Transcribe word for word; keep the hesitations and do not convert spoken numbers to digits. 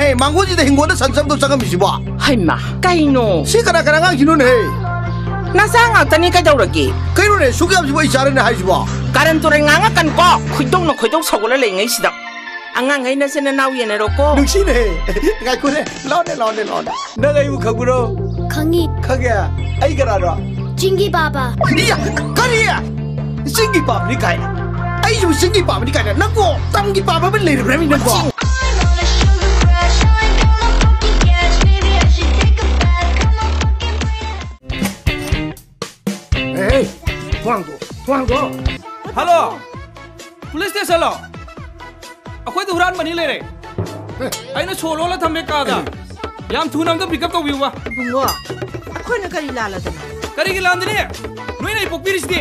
ꯑꯦ, ꯃꯥꯡꯒꯣꯟꯁꯤꯗ ꯍꯤꯡꯒꯣꯜꯗ ꯁꯟ ꯆꯪꯗꯧ ꯆꯪꯉꯝꯃꯤꯁꯤꯕꯣ? ꯍꯩꯃꯥ, ꯀꯩꯅꯣ? ꯁꯤ ꯀꯅꯥ ꯀꯅꯥ ꯑꯉꯥꯡꯁꯤꯅꯣꯅꯦ? ꯅꯆꯥ ꯉꯥꯛꯇꯅꯤ, ꯀꯩꯗꯧꯔꯒꯦ? ꯀꯩꯅꯣꯅꯦ, ꯁꯨꯛ ꯌꯥꯝꯁꯤꯕꯨ ꯑꯩ ꯆꯥꯔꯅꯦ ꯍꯥꯏꯁꯤꯕꯣ? ꯀꯥꯔꯟ ꯇꯨꯔꯟ ꯉꯥꯡꯉꯛꯀꯅꯨꯀꯣ, ꯈꯣꯏꯗꯧꯅ ꯈꯣꯏꯗꯧ ꯁꯧꯒꯠꯂ ꯂꯩꯉꯩꯁꯤꯗ꯫ ꯑꯉꯥꯡꯈꯩ ꯅꯆꯤꯟ ꯅꯅꯥꯎ ꯌꯦꯟꯅꯔꯣꯀꯣ꯫ ꯅꯨꯡꯁꯤꯅꯦ꯫ ꯉꯥꯏꯈꯣꯅꯦ, ꯂꯥꯎꯅꯦ, ꯂꯥꯎꯅꯦ, ꯂꯥꯎꯅꯦ꯫ ꯅꯪ ꯑꯩꯕꯨ ꯈꯪꯕ꯭ꯔꯣ? ꯈꯪꯉꯤ꯫ ꯈꯪꯉꯦ? ꯑꯩ ꯀꯅꯥꯅꯣ? ꯆꯤꯡꯒꯤ ꯄꯥꯕ꯫ ꯏꯌꯥ, ꯀꯔꯤ? ꯆꯤꯡꯒꯤ ꯄꯥꯕꯅꯤ ꯀꯥꯏꯅ? ꯑꯩꯁꯨ ꯆꯤꯡꯒꯤ ꯄꯥꯕꯅꯤ ꯀꯥꯏꯅ? ꯅꯪꯕꯨ ꯇꯝꯒꯤ ꯄꯥꯕ ꯑꯃ ꯂꯩꯔꯕ꯭ꯔꯥꯃꯤ ꯅꯪꯕꯨ? ꯍꯦ, ꯊꯣꯡ ꯍꯥꯡꯗꯣꯛꯑꯣ, ꯊꯣꯡ ꯍꯥꯡꯗꯣꯛꯑꯣ꯫ Hello, police ꯁ꯭ꯇꯦꯁꯟꯂꯣ? ꯑꯩꯈꯣꯏꯗ ꯍꯨꯔꯥꯟꯕ ꯑꯅꯤ ꯂꯩꯔꯦ꯫ ꯑꯦ꯫ ꯑꯩꯅ ꯁꯣ ꯂꯣꯜꯂ ꯊꯝꯃꯦ ꯀꯥꯗ꯫ ꯌꯥꯝ ꯊꯨꯅ ꯑꯝꯇ ꯄꯤꯛ ꯑꯞ ꯇꯧꯕꯤꯌꯨꯕ꯫ ꯏꯕꯨꯡꯉꯣ, ꯑꯩꯈꯣꯏꯅ ꯀꯔꯤ ꯂꯥꯜꯂꯗꯅ? ꯀꯔꯤꯒꯤ ꯂꯥꯟꯗꯅꯤ? ꯅꯣꯏꯅ ꯑꯩ ꯄꯣꯛꯄꯤꯔꯤꯁꯤꯗꯤ꯫